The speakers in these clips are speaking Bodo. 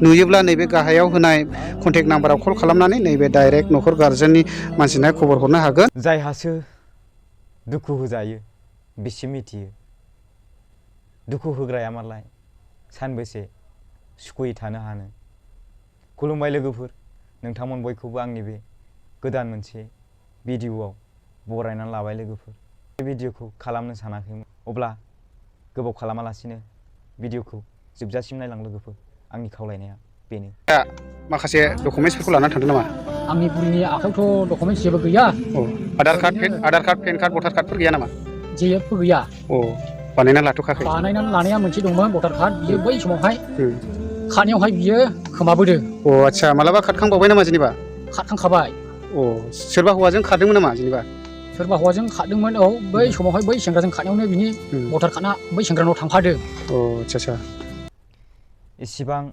नुयोब्ला नैबे गाहायाव होनाय कन्टेक्ट नाम्बाराव कल खालामनानै नैबे डाइरेक्ट न'खर गारजेननि मानसिनो खबर हरनो हागोन। जायहासो दुखु होजायो बिसो मिथियो दुखु होग्राया मालाय सानबेसे सुखुयै थानो हानो। खुलुमबाय लोगोफोर, नोंथांमोन बयखौबो आंनि बे गोदान मोनसे भिडिअआव बरायनानै लाबाय लोगोफोर। बे भिडिअखौ खालामनो सानाखैमोन, अब्ला गोबाव खालामालासिनो भिडिअखौ जोबजासिम नायलां लोगोफोर, आंनि खावलायनाया बेनो। दा माखासे डकुमेन्टसफोरखौ लानानै थांदों नामा? आंनि बुरिनि आखायावथ' डकुमेन्टस जेबो गैया। आधार कार्ड, पेन कार्ड, भटार कार्डफोर गैया नामा? जेबो गैया। बानायना लाथ'खाखै? बानायनानै लानाया मोनसे दंमोन भटार कार्ड, बियो बै समावहाय खानायावहाय बियो खोमाबोदों। आच्छा, मालाबा खारखांबावबाय नामा जेनेबा? खारखांखाबाय। सोरबा हौवाजों खारदोंमोन नामा जेनेबा? सोरबा हौवाजों खारदोंमोन, बै समावहाय बै सेंग्राजों खारनायावनो बिनि भटार कार्डआ बै सेंग्रानाव थांफादों। आच्छा। इसिबां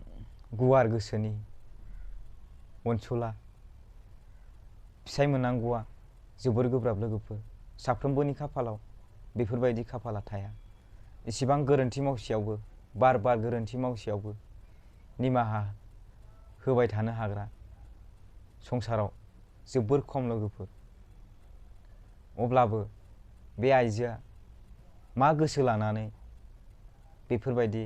गुवार गोसोनि अनसुला फिसाय मोननांगौआ जोबोर गोब्राब लोगोफोर। साफ्रोमबोनि खाफालाव बेफोरबायदि खाफाला थाया। इसिबां गोरोन्थि मावसेयावबो, बार बार गोरोन्थि मावसेयावबो निमाहा होबाय थानो हाग्रा संसाराव जोबोर खम लोगोफोर। अब्लाबो बे आइजोआ मा गोसो लानानै बेफोरबायदि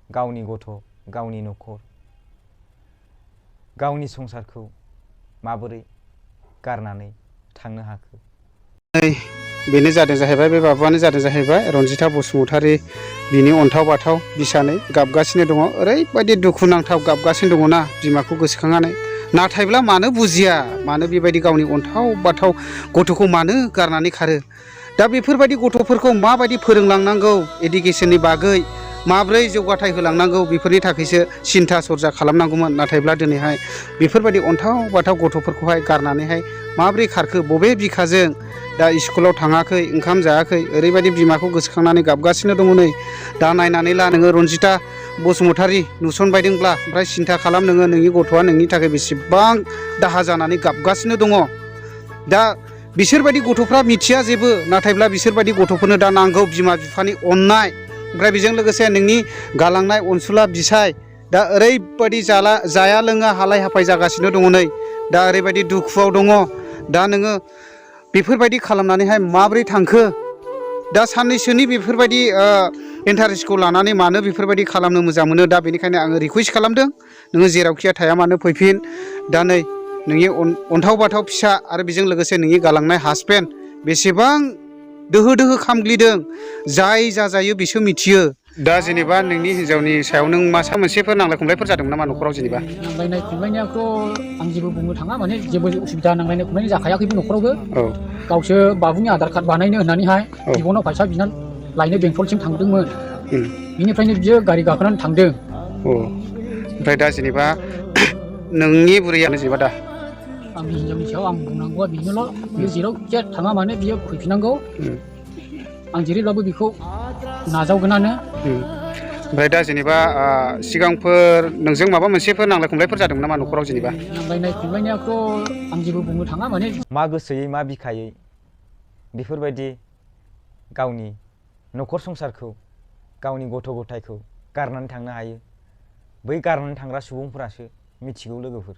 गावनि गथ', गावनि न'खर, गावनि संसारखौ माबोरै गारनानै थांनो हाखो? बेनो जादों जाहैबाय, बे बाबुआनो जादों जाहैबाय रनजिता बसुमतारी। बिनि अन्थाव बाथाव बिसानै गाबगासिनो दङ। ओरैबायदि दुखुनांथाव गाबगासिनो दङना बिमाखौ गोसोखांनानै। नाथायब्ला मानो बुजिया, मानो बेबायदि गावनि अन्थाव बाथाव गथ'खौ मानो गारनानै खारो? दा बेफोरबायदि गथ'फोरखौ माबायदि फोरोंलांनांगौ, इडुकेसननि बागै माब्रै जौगाथाय होलांनांगौ, बेफोरनि थाखायसो सिन्था सरजा खालामनांगौमोन। नाथायब्ला दिनैहाय बेफोरबायदि अन्थाव बाथाव गथ'फोरखौहाय गारनानैहाय माब्रै खारखो, बबे बिखाजों दा स्कुलाव थाङाखै, ओंखाम जायाखै, ओरैबायदि बिमाखौ गोसोखांनानै गाबगासिनो दङ नै। दा नायनानै ला नोङो रनजिता बसुमतारी नुसनबायदोंब्ला, ओमफ्राय सिन्था खालाम नोङो, नोंनि गथ'आ नोंनि थाखाय बेसेबां दाहा जानानै गाबगासिनो दङ। दा बिसोरबायदि गथ'फ्रा मिथिया जेबो, नाथायब्ला बिसोरबायदि गथ'फोरनो दा नांगौ बिमा बिफानि अननाय। ओमफ्राय बेजों लोगोसे नोंनि गालांनाय अनसुला बिसाय दा ओरैबायदि जाया लोङा हालाय हाफाय जागासिनो दङ नै। दा ओरैबायदि दुखुआव दङ। दा नोङो बेफोरबायदि खालामनानैहाय माब्रै थांखो? दा साननैसोनि बेफोरबायदि इन्टारेस्टखौ लानानै मानो बेफोरबायदि खालामनो मोजां मोनो? दा बेनिखायनो आङो रिकुवेस्ट खालामदों, नोङो जेरावखिया थाया मानो फैफिन। दा नै नोंनि अन्थाव बाथाव फिसा आरो बेजों लोगोसे नोंनि गालांनाय हासबेन्ड बेसेबां दोहो दोहो खामग्लिदों, जाय जाजायो बिसो मिथियो। दा जेनेबा नोंनि हिन्जावनि सायाव नों माबा मोनसेफोर नांलाय खमलायफोर जादोंमोन नामा न'खराव जेनेबा? नांलायनाय खमलायनायाथ' आं जेबो बुंनो थाङा, माने जेबो उसुबिदा नांलायनाय खमलायनाय जाखायाखैबो न'खरावबो। गावसो बाबुनि आधार कार्ड बानायनो होननानैहाय बिब'नाव फैसा बिनानै लायनो बेंटलसिम थांदोंमोन। बिनिफ्रायनो बियो गारि गाखोनानै थांदों। ओमफ्राय दा जेनेबा नोंनि बुरैयानो जेनेबा दा आंनि हिन्जावनि सायाव आं बुंनांगौआ बेनोल', बियो जेरावखि थाङा मानो बियो फैफिननांगौ। आं जेरैब्लाबो बेखौ नाजावगोनानो। ओमफ्राय दा जेनेबा सिगांफोर नोंजों माबा मोनसेफोर नांलाय खमलायफोर जादोंमोन नामा न'खराव जेनेबा? नांलायनाय खमलायनायाथ' आं जेबो बुंनो थाङा, माने मा गोसोयै मा बिखायै बेफोरबायदि गावनि न'खर संसारखौ, गावनि गथ' गथायखौ गारनानै थांनो हायो? बै गारनानै थांग्रा सुबुंफोरासो मिथिगौ लोगोफोर,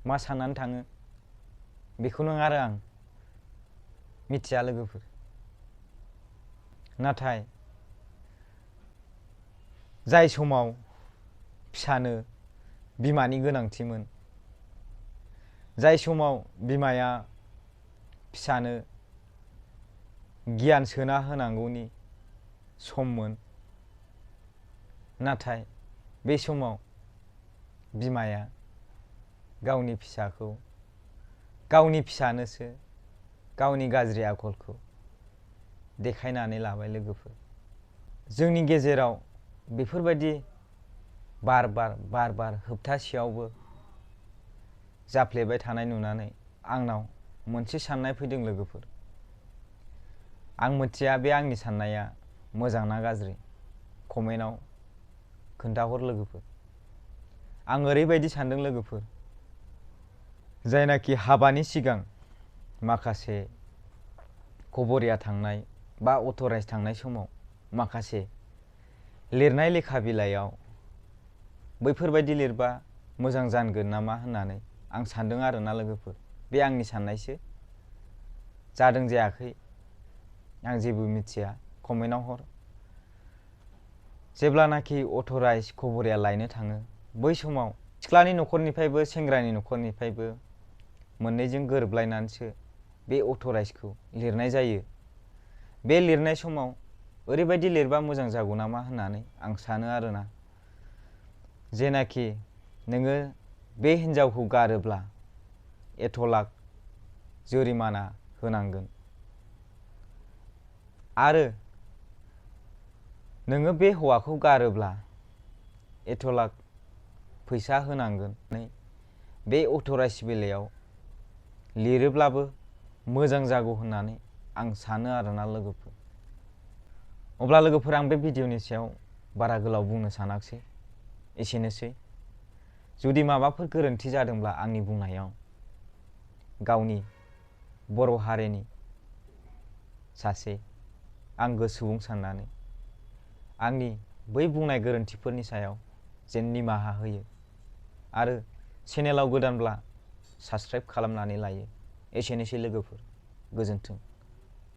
मा साननानै थाङो बेखौ नों आरो आं मिथिया लोगोफोर। नाथाय जाय समाव फिसानो बिमानि गोनांथिमोन, जाय समाव बिमाया फिसानो गियान सोना होनांगौनि सममोन, नाथाय बे समाव बिमाया गावनि फिसाखौ, गावनि फिसानोसो गावनि गाज्रि आखलखौ देखायनानै लाबाय लोगोफोर। जोंनि गेजेराव बेफोरबायदि बार बार होबथासेयावबो जाफ्लेबाय थानाय नुनानै आंनाव मोनसे साननाय फैदों लोगोफोर। आं मिथिया बे आंनि साननाया मोजां ना गाज्रि, कमेन्टआव खोन्थाहर लोगोफोर। आं ओरैबायदि सानदों लोगोफोर, जायनाखि हाबानि सिगां माखासे खबरिया थांनाय बा अथराइज थांनाय समाव माखासे लिरनाय लेखा बिलाइयाव बैफोरबायदि लिरबा मोजां जागोन नामा होननानै आं सानदों आरोना लोगोफोर। बे आंनि साननायसो, जादों जायाखै आं जेबो मिथिया, कमेन्टआव हर। जेब्लानाखि अथराइज खबरिया लायनो थाङो बै समाव सिख्लानि न'खरनिफ्रायबो सेंग्रानि न'खरनिफ्रायबो मोननैजों गोरोबलायनानैसो बे अथराइजखौ लिरनाय जायो। बे लिरनाय समाव ओरैबायदि लिरबा मोजां जागौ नामा होननानै आं सानो आरोना। जेनाखि नोङो बे हिन्जावखौ गारोब्ला एथ' लाख जुरिमाना होनांगोन आरो नोङो बे हौवाखौ गारोब्ला एथ' लाख फैसा होनांगोन। बे अथराइज बेलायाव लिरोब्लाबो मोजां जागौ होननानै आं सानो आरोना लोगोफोर। अब्ला लोगोफोर आं बे भिडिअनि सायाव बारा गोलाव बुंनो सानाखिसै, एसेनोसै। जुदि माबाफोर गोरोन्थि जादोंब्ला आंनि बुंनायाव गावनि बर' हारिनि सासे आंगो सुबुं साननानै आंनि बै बुंनाय गोरोन्थिफोरनि सायाव जेन निमाहा होयो आरो चेनेलाव गोदानब्ला साबस्क्राइब खालामनानै लायो। एसेनोसै लोगोफोर, गोजोन्थों।